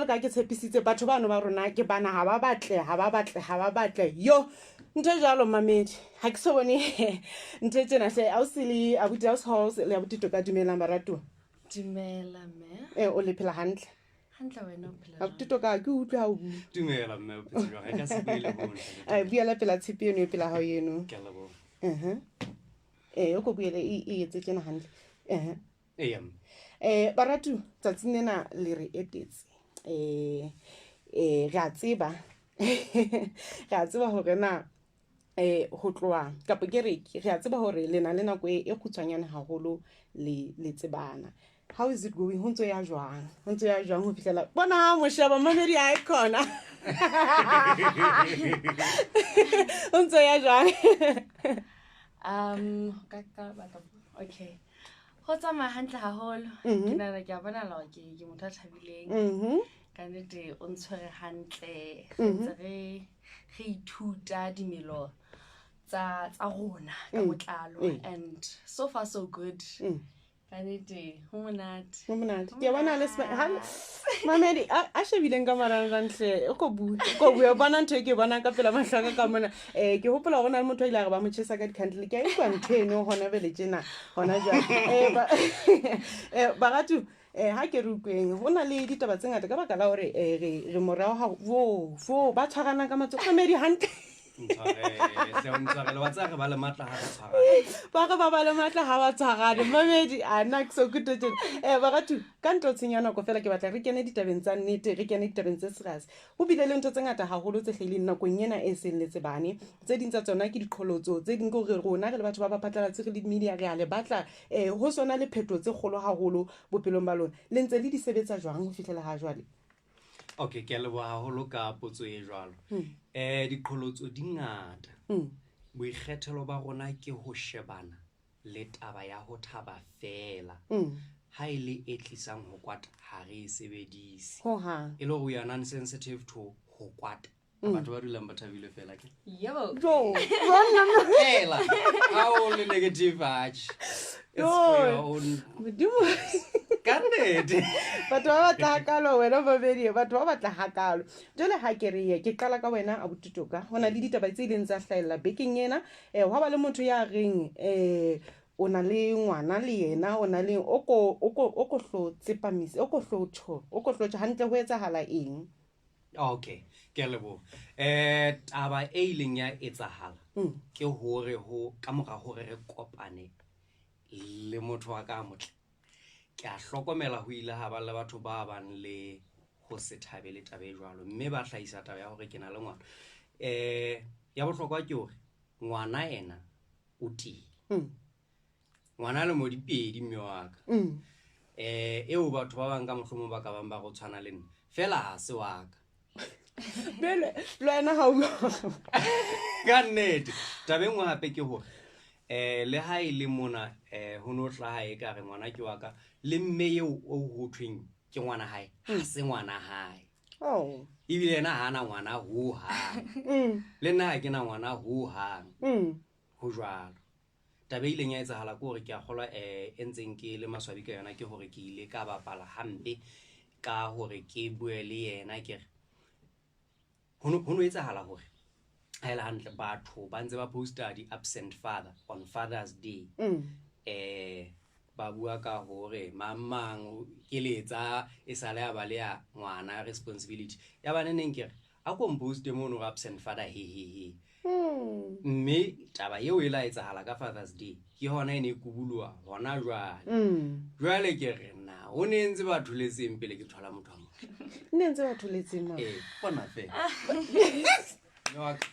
Jwalo ka ke tshepisitse batho bano ba rona ke bana ha ba batle, ha ba batle, ha ba batle. Yo, ntho e jwalo mamedi. Ha ke so bone ntho e tjena hle. Ausi le abuti, ausi Halls le abuti Toka, dumelang baratuwa. Dumela mme. Eh, o le phela hantle? Hantle, wena o phela jwang? Abuti Toka, ke utlwe ha o bua. Dumela mme, o phetse jwang? Re ka se bue le ho ntle. Eh, buela pela tshepe eno e pela hao eno. Ke a leboha. Eh, o ko buele e e etse tjena hantle. Eya mme. Eh, baratu, tsatsing lena le re etetse. Eh, eh, re a tseba. Re a tseba hore na ho tloha kapa ke re re a tseba hore le na le nako e kgutshwanyane haholo le le tsebana. How is it going? Ho ntso ya jwang? Ho ntso ya jwang ho fihlela bona ha mosheba mamedi a e khona. Ho ntso ya jwang? Ka ka batla okay. Go tsamaya hantle haholo. Ke nahana ke a bonahala hore ke ke motho a thabileng. Ka nnete o ntshwere hantle. Re ntse re re ithuta dimelo tsa tsa rona ka botlalo and so far so good. Ka nnete ho monate. Ho monate. Ke a bona le mamedi a shebileng ka marangrang hle, o ko bue, o ko bue, o bona ntho e ke e bonang ka pela mahlo a ka ka mona. Ke hopola hore ho na le motho a ile a re ba mo tjhesa ka di-candle. Ke a utlwa ntho eno hona jwale tjena, hona jwale. Baratu, ha ke re utlweng, ho na le ditaba tse ngata ka baka la hore re re morao ha wo fo ba tshwaranang ka matsoho. Mamedi hantle. Ntshwarele, hle o ntshwarele. Wa tseba re ba le matla ha re tshwarane. Ba re ba ba le matla ha ba tshwarane. Mamedi, a nna ke so kutwe tjena. Baratu, ka ntle ho tshenyo ya nako fela ke batla re kene ditabeng tsa nnete, re kene ditabeng tse serious. Ho bile le ntho tse ngata haholo tse hlahileng nakong ena e seng le tsebane. Tse ding tsa tsona ke diqholotso, tse ding ke hore rona re le batho ba baphatlalatsi re le media re a le batla. Ho sona le phetoho tse kgolo haholo bophelong ba lona. Le ntse le di sebetsa jwang ho fihlela ha jwale? Okay, ke a leboha haholo ka potso e jwalo. Diqholotso di ngata. Boikgethelo ba rona ke ho shebana le taba ya ho thaba feela. Ha e le e tlisang ho kwata, ha re e sebedise. Ho hang. E le hore we are non-sensitive to ho kwata. Batho ba dulang ba thabile fela ke. Yebo. Jo. Fela. Ha o le negative atjhe. It's for your own. Modimo. Ka nnete. Batho ba batla hakalo wena babedi, batho ba batla hakalo. Jwale ha ke re ye, ke qala ka wena abuti Toka. Ho na le ditaba tse ileng tsa hlahella bekeng ena. Hwa ba le motho ya reng o na le ngwana le yena, o na le o ko o ko o ko hlo tsepamise, o ko hlo tjho, o ko hlo tjho hantle ho etsahala eng? Okay, ke a leboha. Taba e ileng ya etsahala ke hore ho ka mora hore re kopane le motho wa ka motle, ke a hlokomela ho ile ha ba le batho ba bang le ho se thabele taba e jwalo, mme ba hlahisa taba ya hore ke na le ngwana. Ya bohlokwa ke hore ngwana ena o teng. Ngwana le mo dipedi mme wa ka. Eo batho ba bang ka mohlomong ba ka bang ba go tshwana le nna, fela ha se wa ka. Bele, le wena ha o Ka nnete. Taba e nngwe hape ke hore le ha e le mona ho no hlaha e ka re ngwana ke wa ka, le mme eo o ho thweng ke ngwana hae, ha se ngwana hae. Oh. Ebile yena ha ana ngwana ho hang. Le nna ha ke na ngwana ho hang. Ho jwalo. Taba e ileng ya etsahala ke hore ke a kgolwa e ntseng ke le maswabi ka yona ke hore ke ile ka bapala hampe ka hore ke bue le yena ke re ho no etsahala hore ha e le hantle batho ba ntse ba posta di-absent father on Father's Day. Ba bua ka hore mang mang ke letsa e sale a ba le ya ngwana responsibility. Ya ba neneng ke re a ko mposte mono hore absent father he he he. Mme taba eo e la etsahala ka Father's Day, ke hona e ne e kubuloha hona jwale. Jwale ke re na o ne ntse ba tholetseng pele ke thola motho a motle. Ne ntse ba tholetseng ma. Bona fela. Mme wa ka.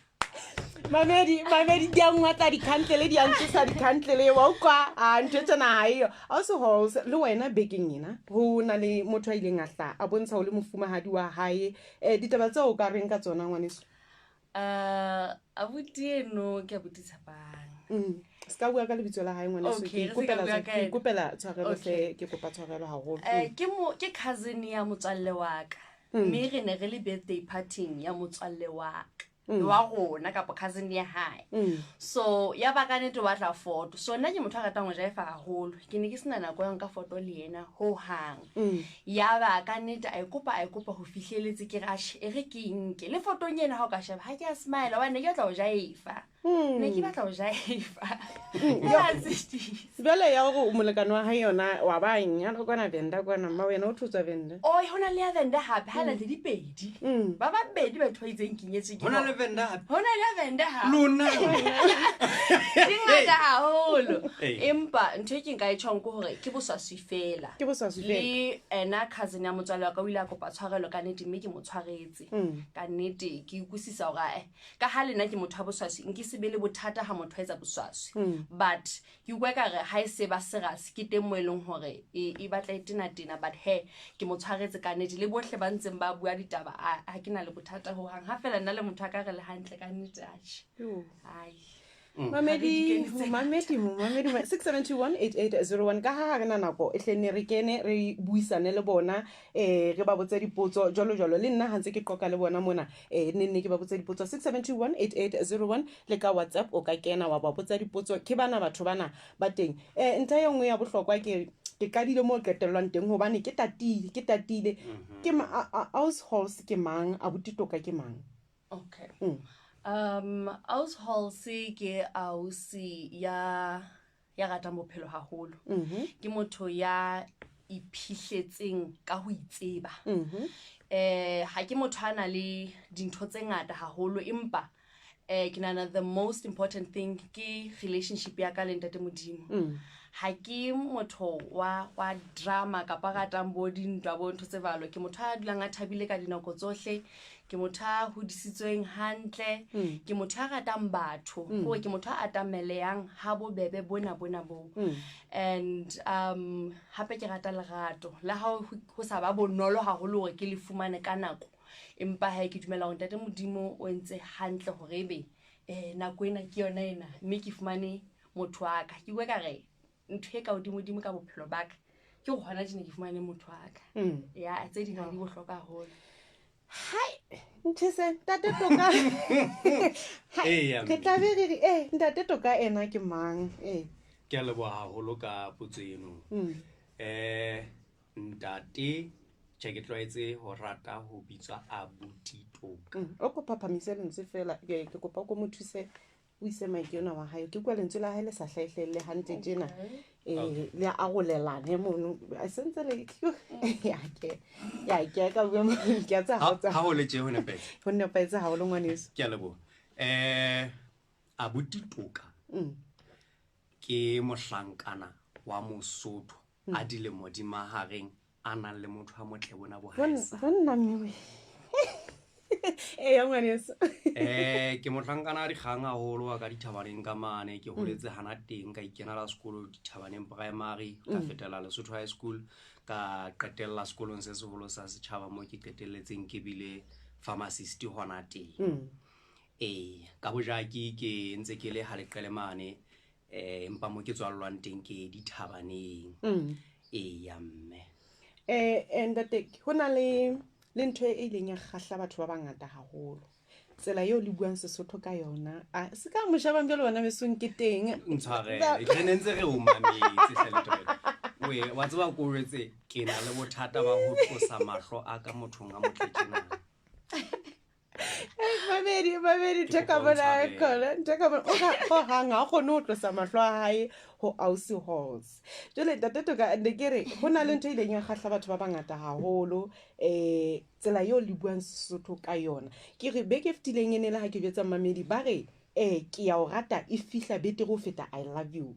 Mamedi, mamedi di a ngwatla di-candle, di a ntsosa di-candle, wa utlwa? A ntho tsena ha eyo. Ausi Halls, le wena bekeng ena ho na le motho a ileng a hlaha a bontsha ho le mofumahadi wa hae. Ditaba tseo o ka reng ka tsona ngwaneso? Abuti eno ke abuti Tshepang. Se ka bua ka lebitso la hae ngwaneso, Okay, ke re se ka ikopela bua ka ke ena. ikopela tshwarelo hle, Okay. ke kopa tshwarelo haholo. Ke mo, ke cousin ya motswalle wa ka. Mme re ne re le birthday party-ing ya motswalle wa ka. Wa rona kapa cousin ya hae. So ya ba ka nnete o batla foto. So nna ke motho a ratang ho jaifa haholo. Ke ne ke sena nako ya ho nka foto le yena hohang. Ya ba ka nnete a e kopa, a e kopa ho fihleletse ke re atjhe e re ke e nke. Le fotong ena ha o ka sheba ha ke a smile hobane ne ke batla ho jaifa. Ne ke batla ho jaifa. Ya tshedisa. Jwale ya hore o molekane wa hae yona wa ba nyala kwana Venda kwana mma wena o thotswa Venda. Oh, ho na le ya Venda hape, ha na le dipedi. Ba babedi batho ba itseng ke nyetswe ke Ho na bona. le Venda hape? Ho na le ya Venda hape. Lona. Di ngata haholo. Ee. Empa ntho e ke nka e tjhong ke hore ke boswaswi fela. Ke boswaswi fela. Le ena cousin ya motswale wa ka o ile a kopa tshwarelo ka nnete mme ke mo tshwaretse. Ka nnete ke utlwisisa hore ae ka ha le nna ke motho wa boswaswi nke se be le bothata ha motho a etsa boswaswi. But ke utlwa ekare ha e se ba serious ke teng mo e leng hore e batla e tena-tena, but he ke mo tshwaretse ka nnete. Le bohle ba ntseng ba bua ditaba ha ke na le bothata hohang. Ha fela nna le motho a ka re le hantle ka nnete atjhe. Ai. Mamedi, momamedi, momamedi, 67218801 ka ha ha re na nako e hle ne re kene re buisane le bona, re ba botse dipotso jwalo jwalo. Le nna ha ntse ke qoqa le bona mona, ne nne ke ba botse dipotso 67218801 le ka WhatsApp o ka kena wa ba botsa dipotso. Ke bana batho bana ba teng. Ntlha e nngwe ya bohlokwa ke ke qadile mo qetellwang teng hobane ke tatile, ke tatile. Ke ma, a, a, Aus Halls ke mang, abuti Toka ke mang? Okay. Aus Halls ke ausi ya ratang bophelo haholo. Ke motho ya iphihletseng ka ho itseba. Ha ke motho a na le dintho tse ngata haholo, empa ke nahana the most important thing ke relationship ya ka le Ntate Modimo. Ha ke motho wa drama kapa ratang bo dintwa bo ntho tse jwalo. Ke motho a dulang a thabile ka dinako tsohle. Ke motho a hodisitsweng hantle. Ke motho a ratang batho. Hore ke motho a atamelehang ha bobebe bona bona bo. And hape ke rata lerato. Le ha ho sa ba bonolo haholo hore ke le fumane ka nako. Empa hae ke dumela hore Ntate Modimo o entse hantle hore ebe nako ena ke yona ena mme ke fumane motho wa ka. Ke bua ka re ntho e ka hodimo-dimo ka bophelo ba ka ke hore hona tjena ke fumane motho wa ka. Ya, tse ding ha di bohlokwa haholo. Hai, Nthese, Ntate Toka. Hai, Eya, re tla be re re, Ntate Toka ena ke mang? Ke a leboha haholo ka potso eno. Ntate, tjhe, ke tlwaetse ho rata ho bitswa abuti Toka. O kopa phaphamise lentswe fela, ke kopa o ko mo thuse o ise mic ena wa hae. Ke kwa lentswe la hae le sa hlaehlelle hantle tjena. Le a arolelane mono. A sentse le ya ke. Ya ke ka bua mo, ke a tsa Ha ha tsa. ha ho le tje ho nepahetse. Ho nepahetse haholo ngwaneso. Ke a leboha. Abuti Toka. Ke mohlankana wa Mosotho a dilemo di mahareng a nang le motho a motle bona bo haesa. Ho nna mme we. Eya ngwaneso. Ke mohlankana a dikgang haholo wa ka dithabaneng ka mane, ke holetse hana teng, ka ikenela sekolo dithabaneng primary, ka fetela Lesotho High School, ka qetella sekolong se seholo sa setjhaba mo ke qetelletseng ke bile pharmacist hona teng. Ka bojaki ke ntse ke le ha leqele mane, empa mo ke tswallwang teng ke dithabaneng. Eya mme. Ntate, ho na le ntho e ileng ya kgahla batho ba bangata haholo. Tsela eo le buang Sesotho ka yona. A se ka mo shebang jwalo bana besong ke teng. Ntshwarele, re ne ntse re o mametse hle Letoela. Oe, wa tseba ko jwetse ke na le bothata ba ho tlosa mahlo a ka mothong a motle tjena. Mamedi, mamedi, Ke ntho e ka kopa o bona ntshwarele. khona, ntho e ka bona, o ga, ho hang ha kgone ho tlosa mahlo a hae ho Ausi Halls. Jwale Ntate Toka, ne ke re ho na le ntho e ileng ya kgahla batho ba bangata haholo, tsela eo le buang Sesotho ka yona. Ke re beke e fetileng e ne le ha ke jwetsa mamedi ba re, ke ya o rata e fihla betere ho feta I love you.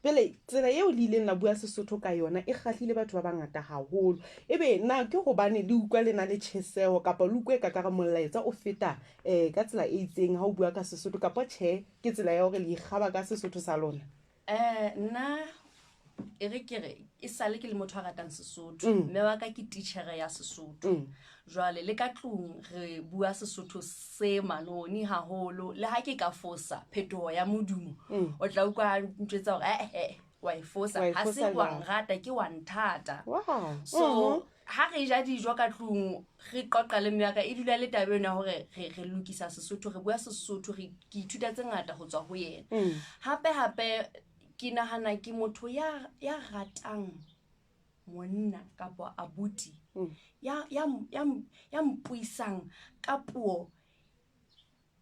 Jwale tsela eo le ileng la bua Sesotho ka yona e kgahlile batho ba bangata haholo. Ebe na ke hobane le utlwa le na le tjheseho kapa le utlwa e ka kare molaetsa o feta ka tsela e itseng ha o bua ka Sesotho kapa tjhe ke tsela ya hore le ikgaba ka Sesotho sa lona? Nna e re ke re e sale ke le motho a ratang Sesotho. Mme wa ka ke titjhere ya Sesotho. Jwale le ka tlung re bua Sesotho se manoni haholo. Le ha ke ka fosa phetoho ya modumo, o tla utlwa a ntjwetsa hore, wa e fosa. Wa e Ha se fosa wa jwang? nrata, ke wa nthata. Wow. So, Ha re ja dijo ka tlung, re qoqa le mme wa ka, e dula le taba eno ya hore re re lokisa Sesotho, re bua Sesotho, re ke ithuta tse ngata ho tswa ho yena. Hape hape ke nahana ke motho ya ya ratang monna kapa abuti ya ya ya ya mpuisang ka puo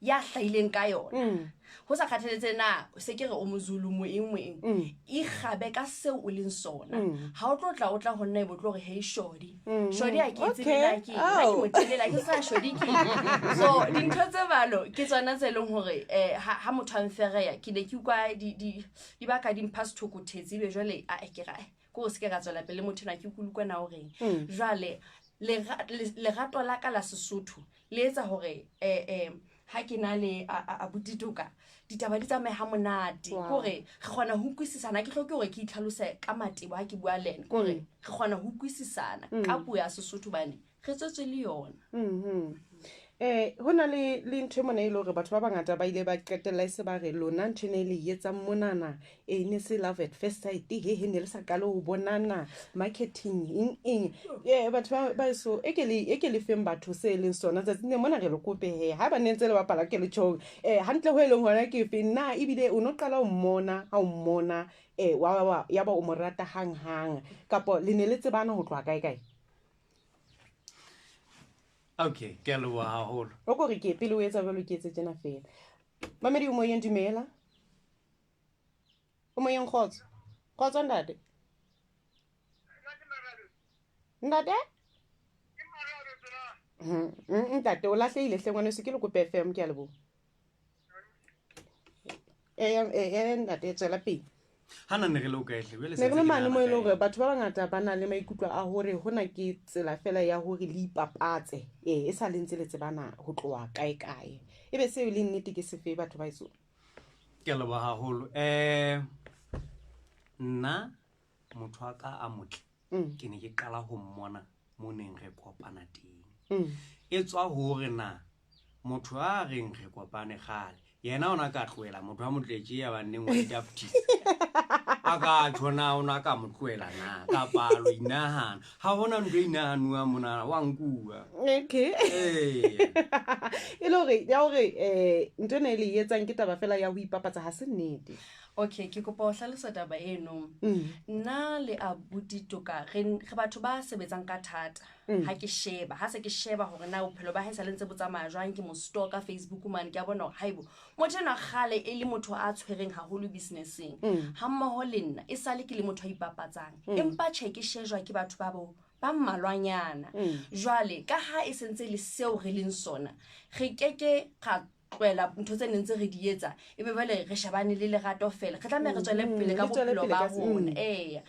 ya hlahileng ka yona. Ho sa kgathaletse na se ke re o Mozulu moeng moeng, ikgabe ka seo o leng sona. Ha o tlo tla o tla ho nna e bo tlo re hey shodi. Shodi ha ke tsebe na ke eng. Nna ke motelele, ha ke sa shodi ke eng. So dintho tse balo ke tsona tse leng hore ha ha motho a mfereya ke ne ke utlwa di di di baka di mpha sethokothetse ebe jwale a ke ra ko o se ke ka tswela pele motho ena ke utlwe na o reng. Jwale lerato la ka la Sesotho le etsa hore ha ke na le abuti Toka ditaba di tsamaye ha monate. Kore re kgona ho utlwisisana, ke hloke hore ke itlhalose ka matebo ha ke bua le ena. Kore re kgona ho utlwisisana ka puo ya Sesotho hobane re tswetswe le yona. Ho na le le ntho e mona e le hore batho ba bangata ba ile ba qetella e se ba re lona ntho ena e le etsang monana e ne se love at first sight, he he ne le sa qale ho bonana marketing eng eng. Batho ba ba so e ke le e ke le feng batho se leng sona tsatsing le mona re le kope he ha ba ne ntse le bapala ke le tjhong. Hantle ho e leng hona ke fe na ebile o no qala o mmona ha o mmona wa ya ba o mo rata hang hang kapa le ne le tsebana ho tloha kae kae? Okay, ke a leboha haholo. O ko re ke pele o etsa jwalo ke etse tjena fela. Mamedi o moyeng, dumela. O moyeng, kgotso. Kgotso ntate. Ntate? Ntate o lahlehile hle ngwaneso, ke le kope FM, ke a leboha. Ntate tswela pele. Ha na ne re le o kae hle? Jwale Ne re le se ntse ke mane nahana mo e ka leng hore eng. batho ba bangata ba na le maikutlo a hore hona ke tsela fela ya hore le ipapatse. E sa le ntse le tsebana ho tloha kae kae. Ebe seo e leng nnete ke sefe batho ba eso? Ke a leboha haholo. Nna motho wa ka a motle ke ne ke qala ho mmona mo neng re kopana teng. E tswa hore na motho a reng re kopane kgale yena o na ka tlohela motho a motletse ya ba nneng wa ditaptisa a ka tjho na o na ka mo tlohela na kapa lo inahana ha hona ntho e inahanuwang mona wa nkuwa. Okay. Ee. E le hore ya hore ntho ena e le etsang ke taba fela ya ho ipapatsa ha se nnete. Okay, ke kopa ho hlalosa taba eno. Nna le abuti Toka re re batho ba sebetsang ka thata. Ha ke sheba, ha se ke sheba hore na bophelo ba hae sa le ntse bo tsamaya jwang, ke mo stalka Facebook mane, ke a bona hore haibo motho enwa kgale e le motho a tshwereng haholo businesseng. Ha mmoho le nna e sale ke le motho a ipapatsang. Empa tjhe ke shejwa ke batho ba bo ba mmalwanyana. Jwale ka ha e sentse le seo re leng sona, re keke ra tlohela ntho tse neng tse re di etsa ebe jwale re shebane le lerato fela. Re tlameha re tswele pele ka Le tswele bophelo pele ba ka se- rona. Eya.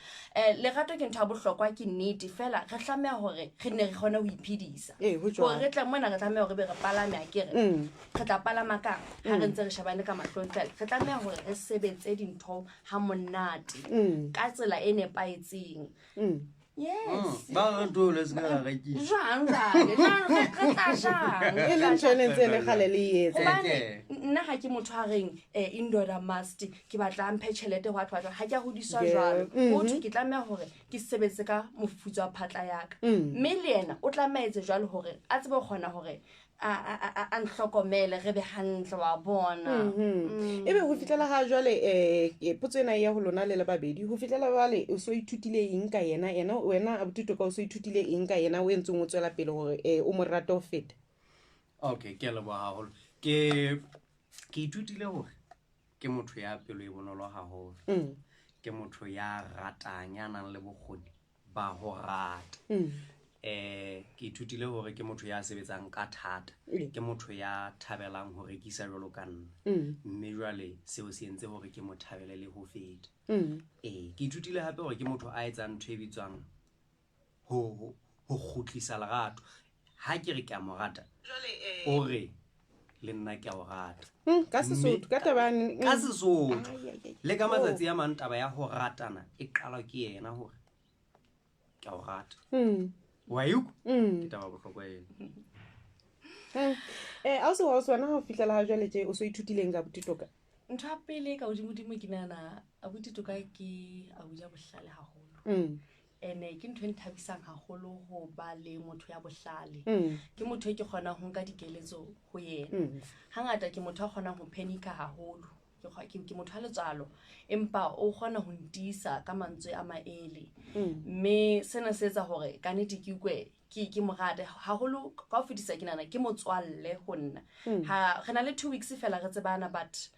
Lerato ke ntho ya bohlokwa, ke nnete fela re tlameha hore re nne re kgone ho iphedisa. Ee, ho jwalo. Hore re tle mona re tlameha hore be re palame akere. Re tla palama kang ha re ntse re shebane ka mahlong fela. Re tlameha hore re sebetse dintho ha monate ka tsela e nepahetseng. Yes. Ba re ntho le se ka ra rekisa. Jwang jwale? Jwang re tla jang? E le ntho e ne ntse e le kgale le e etsa. Hobane nna ha ke motho a reng indoda must ke batla a mphe tjhelete ho batho ha ke a hodiswa jwalo. Ho thwe ke tlameha hore ke sebetse ka mofufutso wa phatla ya ka. Mme le yena o tlameha etse jwalo hore a tsebe ho kgona hore a ntlhokomele re be hantle wa bona. Ebe ho fihlela ha jwale potso ena ya ho lona le le babedi, ho fihlela jwale o so ithutile eng ka yena? Yena wena abuti Toka o so ithutile eng ka yena o entseng o tswela pele hore o mo rate ho feta? Okay, ke a leboha haholo. Ke ithutile hore ke motho ya pelo e bonolo haholo. Ke motho ya ratang, ya nang le bokgoni ba ho rata. Ke ithutile hore ke motho ya sebetsang ka thata. Ke motho ya thabelang ho rekisa jwalo ka nna. Mme jwale seo se entse hore ke mo thabele le ho feta. Ke ithutile hape hore ke motho a etsang ntho e bitswang ho kgutlisa lerato. Ha ke re ke a mo rata, o re le nna ke a o rata. Ka Sesotho, ka taba ya Ka Sesotho. Ai, ai, ai. Le ka matsatsi a mang taba ya ho ratana e qalwa ke yena hore ke a o rata. Wa e utlwa? Ke taba ya bohlokwa eno. Ausi wa wena ha o fihlela ha jwale tje o so ithutileng ka abuti Toka? Ntho ya pele ka hodimodimo ke nahana abuti Toka ke abuti ya bohlale haholo. Ene ke ntho e nthabisang haholo ho ba le motho ya bohlale. Ke motho e ke kgonang ho nka dikeletso ho yena. Hangata ke motho a kgonang ho panic-a haholo. Ke motho a letswalo, empa o kgona ho ntiisa ka mantswe a maele. Mme sena se etsa hore ka nnete ke ukwe ke mo rate haholo ka ho fetisa. Ke nahana ke motswalle ho nna. Ha re na le 2 weeks fela re tsebana, but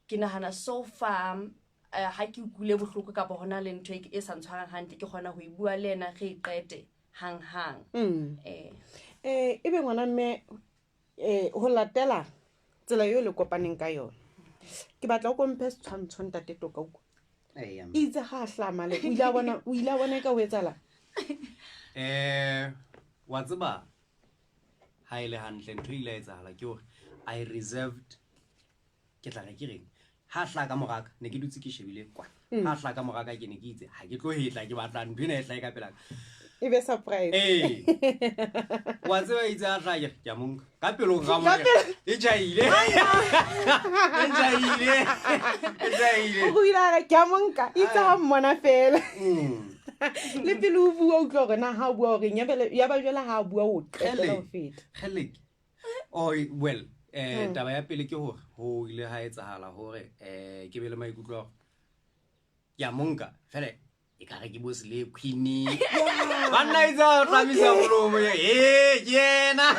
ke nahana so far ha ke utlwile bohloko kapa hona le ntho e sa ntshwarang hantle, ke kgona ho e bua le ena, re e qete hang hang. Ebe ngwana mme, ho latela tsela eo le kopaneng ka yona, ke batla o komphe setshwantsho, ntate Toka ukwa. Eya. Itse ga a hlama le o ile a bona e ka o etsahala. Wa tseba, ha e le hantle ntho e ile ya etsahala ke hore I reserved, ke tla re ke reng, ha hla ka moraka ne ke dutse ke shebile kwa, ha hla ka moraka ke ne ke itse ha ke tlo hetla, ke batla ntho ena e hlahe ka pelaka. E be surprise. Ee, wa tseba, itse a tla ke ke a monka ka pelong ga mo e tjhaile, e tjhaile, e tjhaile. O ile a re ke a monka itse ha mmona fela. Le pele o bua, utlwa hore na ha o bua horeng ya ba jwela ha a bua o qetela ho feta. Kgelek. Oh well, taba ya pele ke hore ho ile ha etsahala hore ke be le maikutlo a hore ke a monka fela e ka re ke bo sele queen banna itse a tlamisa molomo e ke yena,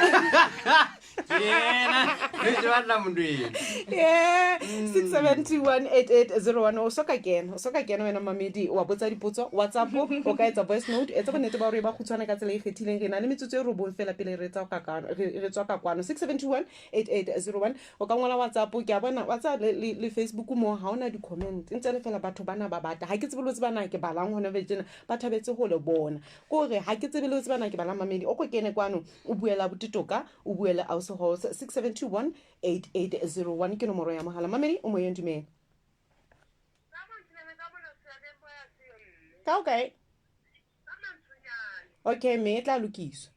ke yena ke batla motho ena. Yeah, 67218801, o soka kena, o soka kena wena mamedi, wa botsa dipotso WhatsApp, o ka etsa voice note, etsa bonnete ba hore e ba kgutshwane ka tsela e kgethileng. Re na le metsotso e 9 fela pele re tswa ka kwano. 67218801, o ka ngola WhatsApp, ke a bona WhatsApp le Facebook mo ha ona di-comment, ntse le fela batho bana ba bata. Ha ke tsebe le ho tseba na ke balang hona jwale tjena, ba thabetse ho le bona, ke hore ha ke tsebe le ho tseba na ke balang. Mamedi, o ko kene kwano, o bue la botitoka, o bue le ausi Halls. 67218801 ke nomoro ya mohala. Mamedi, o moyeng, dumela. Ka o kae? Okay mme, e tla lokiswa,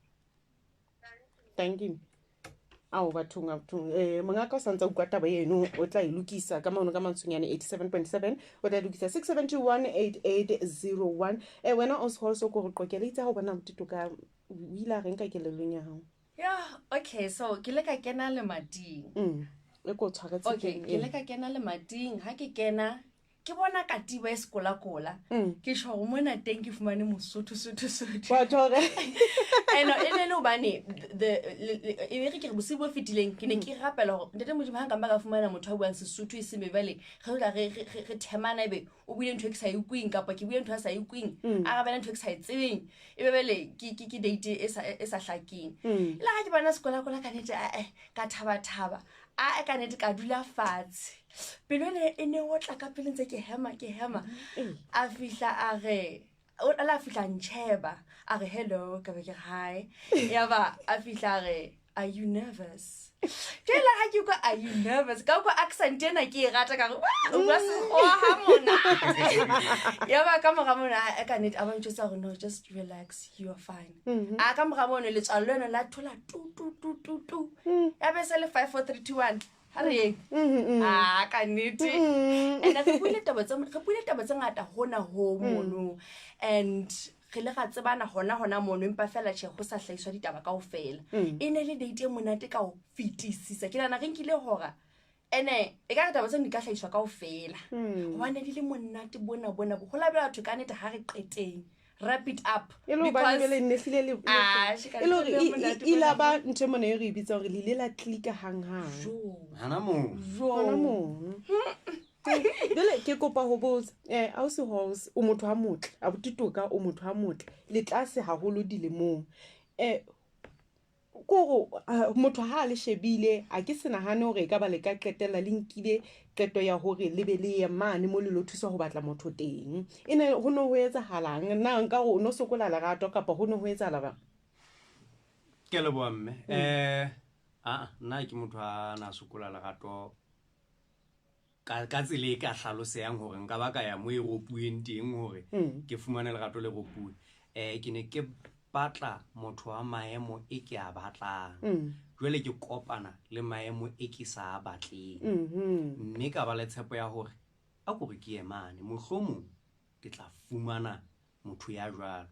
thank you. Ao bathong, bathong, mongaka o santse a utlwa taba eno, o tla e lokisa ka maono ka mantshonyane 87.7, o tla e lokisa. 67218801. Wena o sehols, o ko re qokele, itse ha o bona botitoka, o ile a reng ka kelellong ya hao? Yeah, okay, so ke le ka kena lemating. E ko tshwaretse. Okay, ke le ka kena lemating. Ha ke kena ke bona katiba e sekolakola, ke tjho hore mona teng ke fumane Mosotho sotho sotho. Wa tjho hore Eno e ne le hobane e be re ke re bosiu bo fetileng ke ne ke rapela hore ntate Modimo ha nka mpa ka fumana motho a buang Sesotho, e seng be jwale re tla re themana, ebe o buile ntho e ke sa e utlweng kapa ke buile ntho a sa e utlweng, a rabela ntho e ke sa e tsebeng, e be bele ke date e sa hlakeng. E le ga ke bona sekolakola, ka nnete ae ka thaba-thaba, a ka nnete ka dula fatshe, pelo ene e ne otla ka pele, ntse ke hema, ke hema. A fihla a re o la fihla ntšheba, a re hello, ka be ke re hi. Ya ba a fihla a re, "Are you nervous?" Ke la ha ke kwa "Are you nervous?" ka kwa accent ena ke e rata, ka re, "Wah, o bua Sekgowa ha monate." Ya ba ka mora mona a ka nnete a ba ntjwetsa hore no, just relax, you are fine. A ka mora mono letswalo leno la thola tu tu tu tu tu, ya be se le 5 4 3 2 1, ha re yeng. A ka nnete and re buile taba tse ngata hona ho mono, and re le ga tsebana hona hona mono, empa fela tjhe ho sa hlahiswa ditaba kaofela. E ne le date e monate ka ho fetisisa. Ke nahana re nkile hora ene e ka re taba tseno di ka hlahiswa kaofela, hobane di le monate bona bona bo. Ho labela batho ka nnete, ha re qeteng, wrap it up. E le hobane jwale ne hlile Ah, she ka e le hore ntho e monate e la bona ba ntho e mona e re e bitsang hore le ile la click-a hang-hang. Jo. Hana moo. Hona mono. Jwale ke kopa ho botsa, ausi Halls, o motho a motle, abuti Toka, o motho a motle, le tlase haholo dilemong. Kore motho ha a le shebile, a ke se nahane hore e ka ba le ka qetella le nkile qeto ya hore le be le ye mane mo le lo thusa ho batla motho teng. E ne ho no ho etsahalang? Na nka re o no sokola lerato kapa ho no ho etsahala bang? Ke leboha mme. A nna ke motho a na sokola lerato ka tsela e ka hlalosehang hore nka ba ka ya mo e ropuweng teng hore ke fumane lerato le ropuwe. Ke ne ke batla motho wa maemo e ke a batlang. Jwale ke kopana le maemo e ke sa a batleng. Mme ka ba le tshepo ya hore a kore ke ye mane, mohlomong ke tla fumana. motho ya jwalo.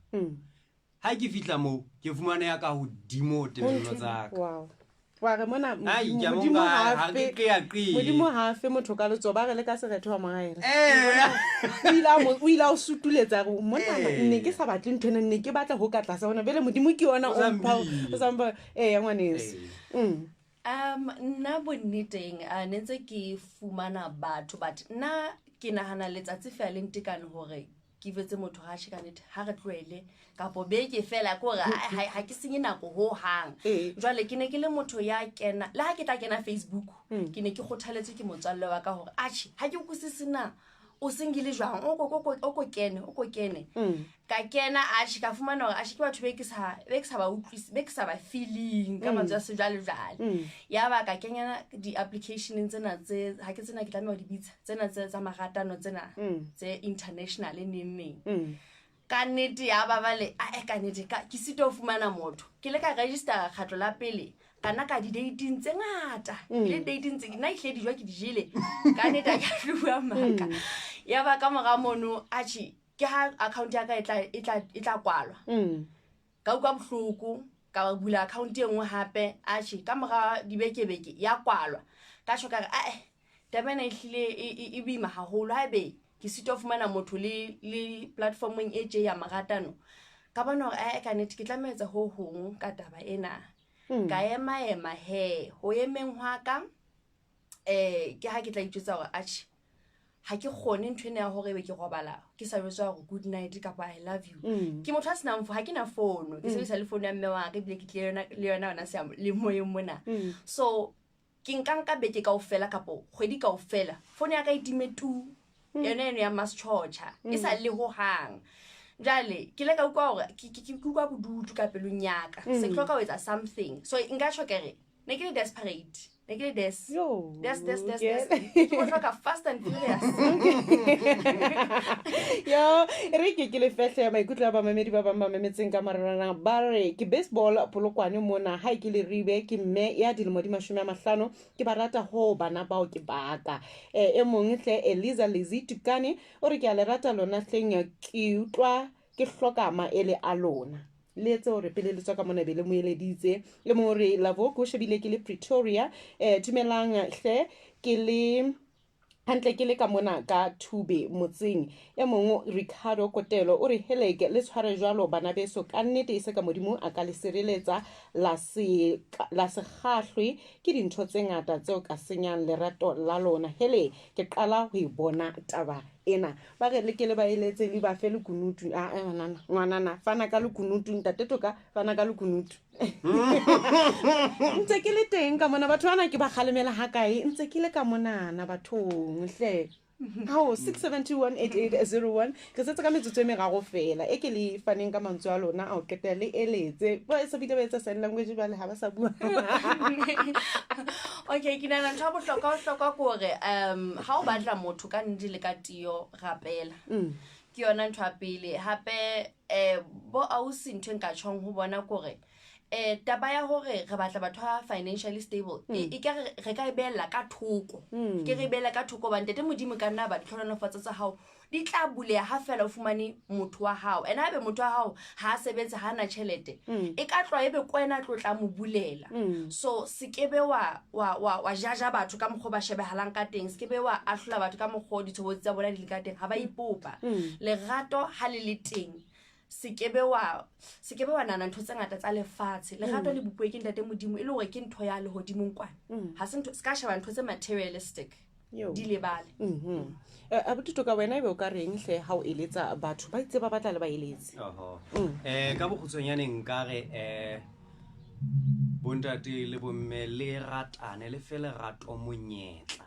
Ha ke fihla moo ke fumane ya ka hodimo ho temello tsa ka. Wow. Wa re mona Ai, ke a mo Modimo nka, ha ha fe ke qeaqee. Modimo ha fe motho ka letsoho, ba re le ka serethe wa moraela. Ee. O ile a mo, o ile a o sutuletsa re mona Ee. ne ke sa batle ntho ena, ne ke batla ho ka tlasa hona. Jwale Modimo ke yona O o sa mpha, mpile. o sa mpha. Ee, ngwaneso. Ee. Nna bonneteng, ne ntse ke fumana batho, but nna ke nahana letsatsi fela le ntekane hore ke jwetse motho ha tjhe ka nnete, ha re tlohele kapo beke fela, ke hore ha ke senye nako ho hang. Ee. Jwale ke ne ke le motho ya kena, le ha ke tla kena Facebook, ke ne ke kgothaletswe ke motswalle wa ka hore atjhe, ha ke utlwisise na o single jwang, o ko, ko, o ko kene, o ko kene. Ka kena atjhe, ka fumana hore atjhe ke batho be ke sa, be ke sa ba utlwisi, be ke sa ba feeling ka mantswe a sejwalejwale. Ya ba ka kenya di-application tsena tse, ha ke tsena ke tlameha ho di bitsa, tsena tse tsa maratano tsena, tse international neng neng. Ka nnete ya ba bale, a, ka nnete, ka, ke sitwa ho fumana motho. Ke le ka register kgetlo la pele, ka nna ka di-dating tse ngata. Ke le dating tse, nna ehlile dijo ke di jele. Ka nnete ha ke a tlo bua maka. Ya ba ka mora mono, atjhe, ke ha account ya ka e tla kwalwa. Ka utlwa bohloko, ka bula account e nngwe hape, atjhe, ka mora dibekebeke ya kwalwa. Ka tjho ka re, ae, taba ena ehlile e boima haholo. Haebe ke sitwa ho fumana motho le platformong e tje ya maratano, ka bona hore, ae, ka nnete ke tlameha ho etsa ho hong ka taba ena. Ka ema ema he, ho emeng hwa ka, ke ha ke tla itjwetsa hore atjhe, ha ke kgone ntho ena ya hore ebe ke robala, ke sa jwetswa hore good night kapa I love you. Ke motho a senang ha ke na fono, ke sebedisa le fono ya mme wa ka, ebile ke tlile le yona hona se le moyeng mona. So ke nka nka beke kaofela kapo kgwedi kaofela, fono ya ka e time tu. Yona eno ya mass torture, e sa le ho hang. Jwale ke ile ka utlwa hore ke utlwa bodutu ka pelong ya ka. Se ke hloka ho etsa something. So nka tjho ke re, ne ke le desperate. Ne ke le des. Yo, Des, des, des, okay. des. Ke mo hloka fast and furious. Yo, re ke ke le fehle maikutlo a bamamedi ba bang ba mametseng ka marangrang. Ba re ke baseball Polokwane mona, ha ke le ribe ke mme ya dilemo di 50, ke ba rata ho bana bao ke baka. E mong hle Eliza Lizzy Tukane o re ke a le rata lona hleng, ke utlwa ke hloka maele a lona. Le etse hore pele le tswa ka mona be le moeleditse. E mong o re Lavo ko shebile ke le Pretoria. Dumelang hle, ke le hantle ke le ka mona ka Thube motseng. E mong Ricardo Kotelo o re heleke le tshware jwalo bana beso, ka nnete e se ka Modimo a ka le sireletsa la se, la se kgahlwe ke dintho tse ngata tseo ka senyang lerato la lona. Hele ke qala ho e bona taba ena. Ba re le ke le ba eletse le ba fe lekunutu. A, a, ngwanana, ngwanana, fana ka lekunutu, ntate Toka, fana ka lekunutu. Ntse ke le teng ka mona, batho bana ke ba kgalemela ha kae, ntse ke le ka monana bathong hle. Hao, 6721880, re setse ka metsotso e meraro fela. E ke le faneng ka mantswe a lona a ho qetela le eletse. Ba se bile ba etsa sign language jwale ha ba sa bua. Okay, ke nahana ntho ya bohlokwa hlokwa ke hore, ha o batla motho ka nnete le ka tiyo, rapela. Ke yona ntho ya pele. Hape, bo ausi ntho e nka tjhong ho bona ke hore, taba ya hore re batla batho ba financially stable, e ka re ka e behella ka thoko. Ke re e behella ka thoko hobane ntate Modimo ka nna ba ditlhohonolofatso tsa hao di tla buleha ha fela o fumane motho wa hao. And haebe motho wa hao ha a sebetse, ha ana tjhelete, e ka tloha ebe ke wena a tlo tla mo bulela. So se ke be wa jaja batho ka mokgwa o ba shebehalang ka teng, se ke be wa ahlola batho ka mokgwa o ditshobotsi tsa bona di le ka teng, ha ba ipopa. Lerato ha le le teng, se ke be wa, se ke be wa nahana ntho tse ngata tsa lefatshe. Lerato le bopuwe ke ntate Modimo, e le hore ke ntho ya lehodimong kwana. Ha se ntho, se ka sheba ntho tse materialistic. Yo. Di lebale. Abuti Toka, wena ebe o ka reng hle ha o eletsa batho ba itse ba batla le ba eletse? Oho. Ka bokgutshwanyane nka re, bontate le bomme le ratane, le fe lerato monyetla.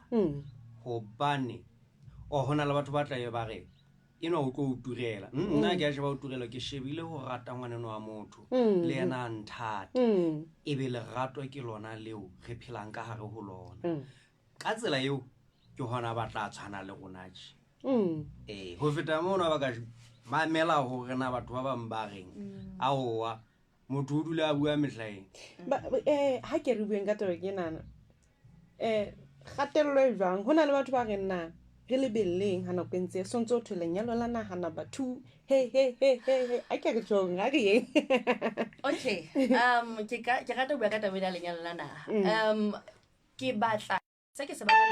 Hobane, o hona le batho ba tla be ba re, enwa o tlo o turela. Nna ke a sheba o turela, ke shebile ho rata ngwaneno wa motho, le yena a nthata. Ebe lerato ke lona leo re phelang ka hare ho lona. Ka tsela eo ke hona ba tla tshwana le rona tje. Ho feta mono ba ka mamela hore na batho ba bang ba reng. Aowa, motho o dula a bua mehlaeng. Ba, ha ke re bueng ka taba ke nana. Kgatello e jwang? Ho na le batho ba reng na? Re lebelleng ha nako e ntse so ntse o thwe lenyalo la naha number 2. He he he he he. A ke re tjhong, a re yeng. Okay. Ke ka ke rata ho bua ka taba ena ya lenyalo la naha. Ke batla se ke se batlang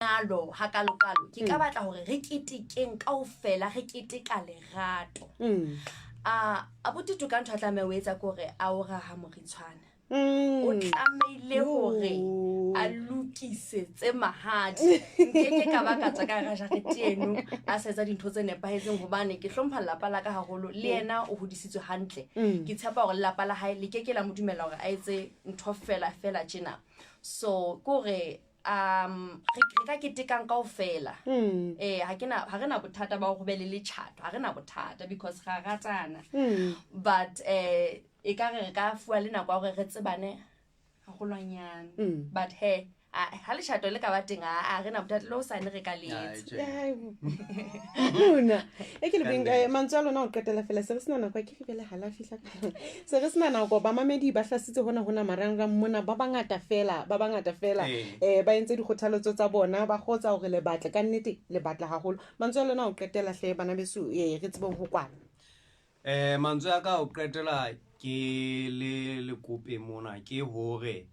lenyalo hakalokalo ke ka batla hore re ketekeng kaofela, re keteka lerato. A abuti Toka ntho a tlameha ho etsa ke hore a o raha moritshwana. O tlamehile hore a lokisetse mahadi. Nkeke ka ba ka tswa ka hara jarete eno a sa etsa dintho tse nepahetseng, hobane ke hlompha lelapa la ka haholo, le yena o hodisitswe hantle. Ke tshepa hore lelapa la hae le keke la mo dumella hore a etse ntho fela fela tjena. So ke hore re ka ketekang kaofela. Ha ke na, ha re na bothata ba hore ho be le letjhato, ha re na bothata because ra ratana. But e ka re re ka fuwa le nako ya hore re tsebane haholwanyane. But he, ha letjhato le ka ba teng, a re na bothata le hosane re ka le etsa. Lona, e ke le beng, mantswe a lona ho qetela fela, se re sena nako, ke re bele ha la fihla ka. Se re sena nako, bamamedi ba hlasitse hona hona marangrang mona, ba bangata fela, ba bangata fela. Ba entse dikgothaletso tsa bona, ba kgotsa hore le batle, ka nnete le batla haholo. Mantswe a lona ho qetela hle bana beso, re tsebeng ho kwala. Mantswe a ka ho qetela ke le lekope mona ke hore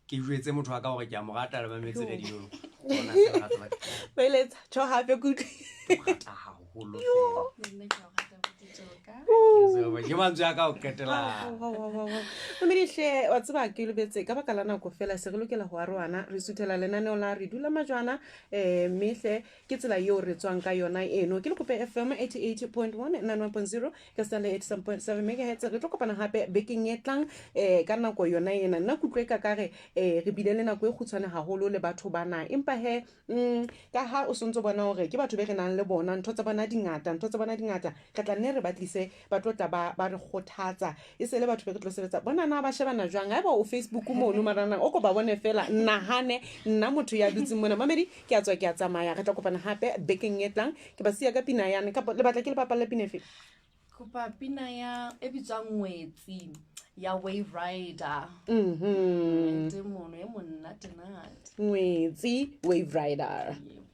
ke jwetse motho wa ka hore ke a mo rata le mametse radio. Bona se lerato la ka. Beletsa, tjho hape ke utlwe. Ke mo rata haholo Yo. fela. Le nna ke a o rata abuti Toka. Ke tseba, ke mantswe a ka ho qetela. Hao, hao, hao, hao, hao. Mamedi hle, wa tseba ke lebetse ka baka la nako fela, se re lokela ho arohana, re suthela lenaneo la re dula majwana, mme hle ke tsela eo re tswang ka yona eno. Ke Lekope FM 88.1, 91.0, ka sena le 87.7 megahertz. Re tlo kopana hape bekeng e tlang, ka nako yona ena. Nna ke utlwe ka kare, re bile le nako e kgutshwane haholo le batho bana, empa he, ka ha o sontso bona hore ke batho be re nang le bona, ntho tsa bona di ngata, ntho tsa bona di ngata, re tla nne re ba tlise, ba tlo tla ba re kgothatsa. E se le batho be re tlo sebetsa bona na ba shebana jwang. Haeba o Facebook mono marangrang, o ko ba bone fela, nahane nna motho ya dutseng mona. Mamedi, ke a tswa, ke a tsamaya, re tla kopana hape bekeng e tlang. Ke ba siya ka pina yane, kapa le batla ke le bapalle pina efe? Kopa pina ya e bitswang Ngwetsi ya Wave Rider. Te mono e monate nate. Ngwetsi Wave Rider. Yebo.